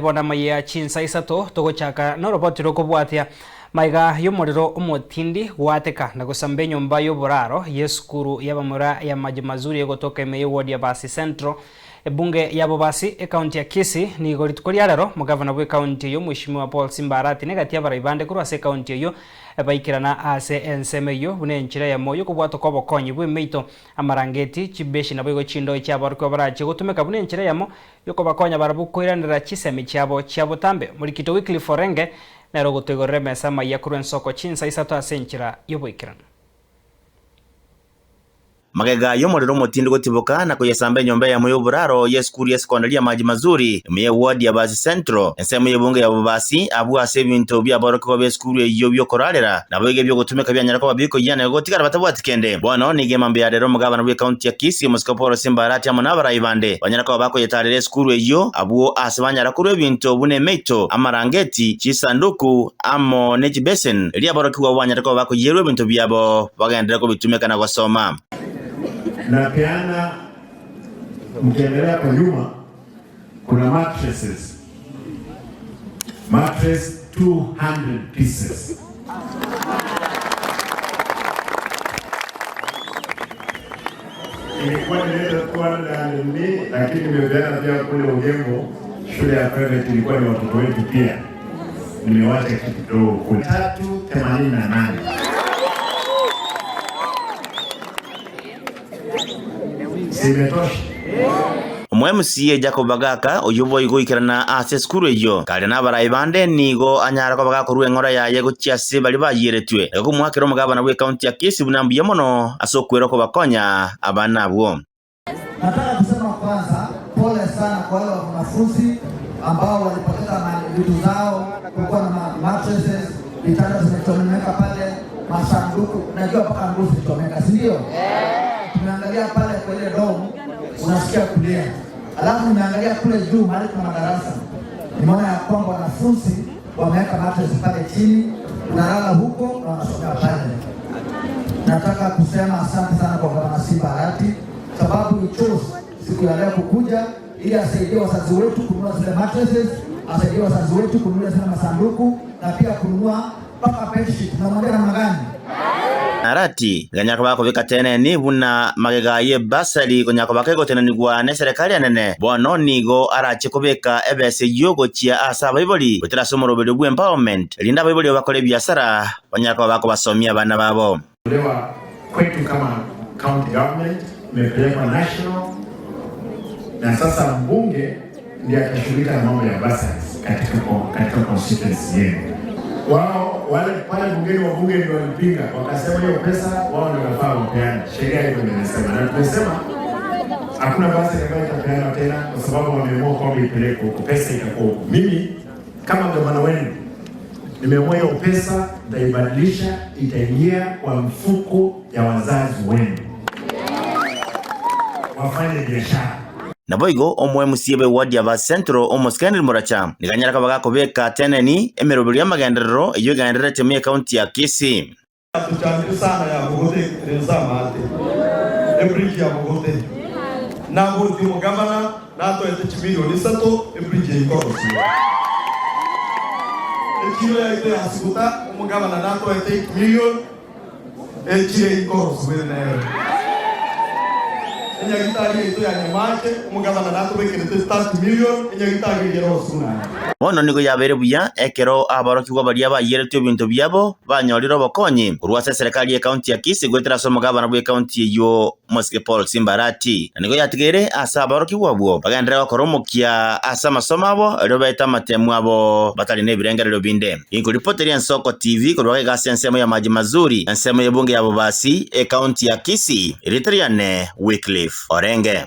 Bono amaiya chinsa isato togochaka noroboti rokobwatia maiga y'omorero omotindi goateka na gosamba enyomba y'oboraro y'esukuru y'abamura ya Maji Mazuri egotoka ime y'eward ya Basi Central, ebunge ya Bobasi, ekaunti ya Kisii. Nigo rituko ria rero omogavana bw'ekaunti eyio Mweshimiwa Paul Simba Arati na egati y'abarai bande korwa ase ekaunti eyio baikerana ase ensemo eyio buna enchera eyemo y'okobwatoka obokonyi bw'emeito, amarangeti, chibeshi naboigo chindoo chi'aborokigwa barachie gotumeka buna enchera eyemo Y'okobakonya barabwo koiranera chisemi chiabo chia botambe. Morikito Wycliffe Orenge nere ogotoigorera emesa amayia korwa ensoko chinsa isato ase enchera y'oboikeranu. Magega y'omorero omotindi gotiboka na koyesamba enyomba eyemo y'oboraro y'esukuru y'esekondari ya Maji Mazuri, ime y'eward ya Basi Central, ensemo y'ebunge ya Bobasi, abwo ase ebinto bi'aborokigwa b'esukuru eyio bi'okorarera, naboigo ebi'ogotumeka bianyare koba bikoyia na gotigara batabwati kende. Bono nigo emambia ya rero omogabana bw'ekaunti ya Kisii, omosike Paul Simba Arati amo nabarai bande banyare koba bakoyetarera esukuru eyio, abwo aase banyara korua ebinto buna emeito, amarangeti, chisanduku, amo ne chibesen, erio aborokigwa abwo banyare koba bakoyierwa ebinto biabo bagenderere kobitumeka na gosoma. Napeana mkiangalia hapo nyuma kuna mattresses mattress 200 pieces ilikuwa nileta 204 lakini nimepeana pia kule Ugembo shule ya private ilikuwa ni watoto wetu pia nimewacha kitu kidogo kule 388 Simetosha. Omo-MCA Jacob Bagaka, oyio boigo goikerana ase esukuru eyio, kare nabarai bande, nigo anyare koba gakorua eng'ora yaye gochia ase baria bayieretwe, erio komoakera omogabana bw'ekaunti ya Kisii buna mbuya mono ase okwera okobakonya abana abwo. Nataka kusema kwanza pole sana kwa wale wanafunzi ambao walipoteza mali vitu zao, kulikuwa na ma- mattresses, vitanda zimechomeka pale, masanduku, najua mpaka nguo zilichomeka, si ndio? Tumeangalia pale kwa ile dom, unasikia kulia, alafu nimeangalia kule juu mahali kuna madarasa, nimeona ya kwamba wanafunzi wameweka mattress pale chini, unalala huko na wanasomea pale. Nataka kusema asante sana kwa Gavana Simba Arati sababu he chose siku ya leo kukuja ili asaidie wazazi wetu kununua zile mattresses, asaidie wazazi wetu kununua zile masanduku na pia kununua mpaka bedsheet. Tunamwambia namna gani? Arati ganyara koba akobeka teneni buna magega y'ebasari konya koba kegotenenigwa neserekari enene, bono nigo arache kobeka ebesa eyio gochia ase abaibori goetera ase omoroberio bw'empowerment, erinde abaibori abo bakore ebiasara banyare koba bakobasomia abana babo. Tolewa kwetu kama county government imepelekwa national na sasa mbunge ndiye atashughulika na mambo ya bursaries katika, katika constituency yenu. Wao wale pale bungeni, wabunge ndio walipinga, wakasema hiyo pesa wao ndio wanafaa wapeane. Sheria hivyo ndio inasema, na tumesema hakuna bursary ambayo itapeanwa tena, kwa sababu wameamua kwamba ipelekwe huko, pesa itakuwa huko. Mimi kama gavana wenu nimeamua hiyo pesa nitaibadilisha, itaingia kwa mfuko ya wazazi wenu wafanye biashara. Naboigo omo-MCA bw'eward ya Basi Central, Omosike Henry Muracha, nigo anyare koba gakobeka teneni emeroberi y'amagenderero eyio egendererete ime y'ecounty ya Kisii. Yatuchandire sana ya Bogote ere amaate, ebridge ya Bogote. Naboretie omogavana natoete chimilioni isato ebridge eye ikorosiwa. Echiro yaito ya Suguta omogavana natoete 8 million echiro eye ikorosiwa ere nere. Enyagitari yaito ya Nyamache omogavana natobekerete 30 million enyagitari eye erosiwe naende. Bono nigo yabeire buya ekero aborokigwa baria bayieretwe ebinto biabo banyorire obokonyi korwa ase eserekari y'ekaunti ya Kisii goetera ase omogabana bw'ekaunti eyio Omosike Paul Simba Arati, na nigo yatigaire ase aborokigwa abwo bagenderere gokora omokia ase amasomo abo erio baete amatemu abo batari nebirengererio binde. Ginkoripoteria Ensoko TV korwa gaiga ase ensemo ya Maji Mazuri, ensemo y'ebunge ya Bobasi, ekaunti ya Kisii, erieta riane Wycliffe Orenge.